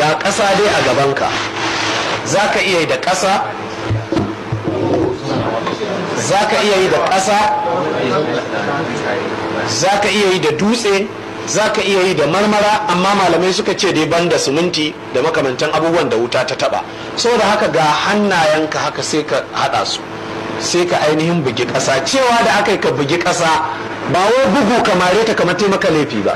Ga ƙasa dai a gabanka, za ka iya yi da ƙasa, za ka iya yi da ƙasa, za ka iya yi da dutse, za ka iya yi da marmara, amma malamai suka ce dai banda siminti da makamantan abubuwan da wuta ta taba. Saboda haka ga hannayenka haka, sai ka hada su, sai ka ainihin bugi ƙasa. Cewa da aka yi ka bugi ƙasa, ba wai bugu kamare ta kamar taimaka laifi ba,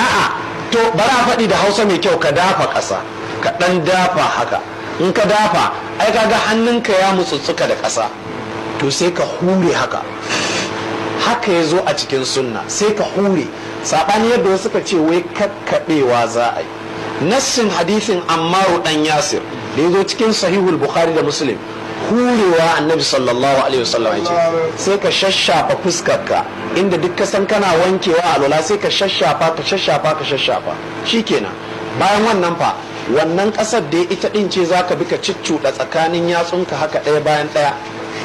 a'a. To, bari a faɗi da Hausa mai kyau: ka dafa ƙasa, ka ɗan dafa haka. In ka dafa, ai kaga hannunka ya mutsutsuka da ƙasa. To, sai ka hure haka. Haka ya zo a cikin sunna, sai ka hure, saɓani yadda wasu suka ce wai kakkaɓewa za a yi. Nassin hadisin Ammaru dan Yasir da ya zo cikin Sahihul Bukhari da Muslim, hurewa Annabi sallallahu alaihi wasallam ya ce. Sai ka shashafa fuskarka inda duk ka san kana wankewa alwala, sai ka shashafa, ka shashafa, ka shashafa, shikenan. Bayan wannan fa, wannan kasar da ita din ce zaka bi ka ciccuɗa tsakanin yatsunka haka, ɗaya bayan ɗaya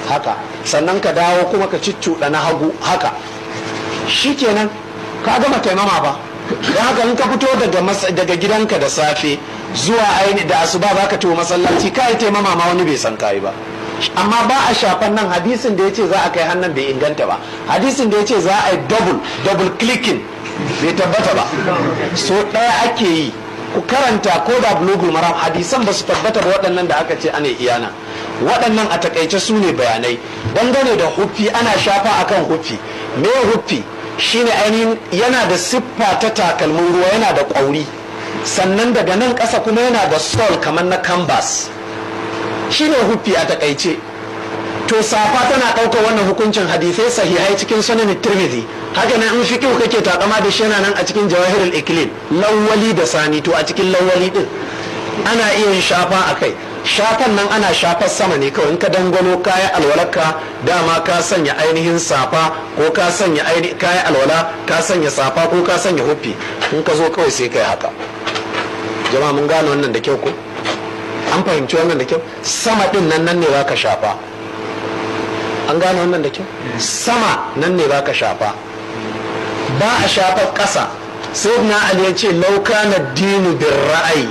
haka. Sannan ka dawo kuma ka ciccuɗa na hagu haka. Shikenan, ka gama taimama ba. Don haka in ka fito daga gidanka da safe zuwa aini da asuba, za ka tafi masallaci, ka yi taimama ma wani bai san kayi ba. Amma ba a shafan nan. Hadisin da ya ce za a kai hannun bai inganta ba. Hadisin da ya ce za a yi double clicking bai tabbata ba. So ɗaya ake yi. Ku karanta ko da Bulugul Maram, hadisan ba su tabbata ba waɗannan da aka ce ana iyana waɗannan. A takaice su ne bayanai dangane da huffi. Ana shafa akan huffi. Me huffi? Shine ainihin yana da siffa ta takalmin ruwa, yana da ƙwauri, sannan daga nan ƙasa kuma yana da sole kamar na canvas. Shine huffi a takaice. To, safa tana ɗaukar wannan hukuncin, hadisai sahihai cikin Sunan Tirmidhi. Haka nan in fiqh kake takama da shi, yana nan a cikin Jawahirul Iklil, Lawwali da Sani. To, a cikin Lawwali din ana iya yin shafa a kai. Shafan nan ana shafar sama ne kawai. In ka dangwalo kayan alwalarka, dama ka sanya ainihin safa ko ka sanya kayan alwala, ka sanya safa ko ka sanya huffi, in ka zo kawai sai kai haka. Jama'a, mun gane wannan da kyau ko? An fahimci wannan da kyau? Sama din nan, nan ne za ka shafa. An gane wannan da kyau? Sama nan ne za ka shafa, ba a shafar ƙasa. Sai na Ali ya ce, لو كان الدين بالرأي,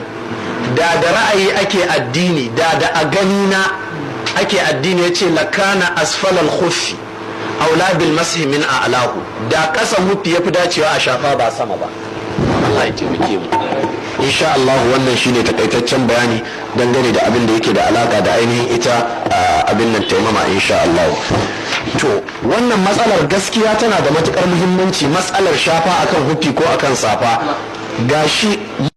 da da ra'ayi ake addini, da da a gani na ake addini, ya ce لكان أسفل الخف أولى بالمسح من أعلاه. Da ƙasan hufi ya fi dacewa a shafa, ba sama ba. Allah ya taimake mu. Insha Allah, wannan shine takaitaccen bayani dangane da abin da yake da alaka da ainihin ita abin nan, taimama, insha Allah. To, wannan matsalar gaskiya tana da matukar muhimmanci, matsalar shafa akan hufi ko akan safa. Gashi.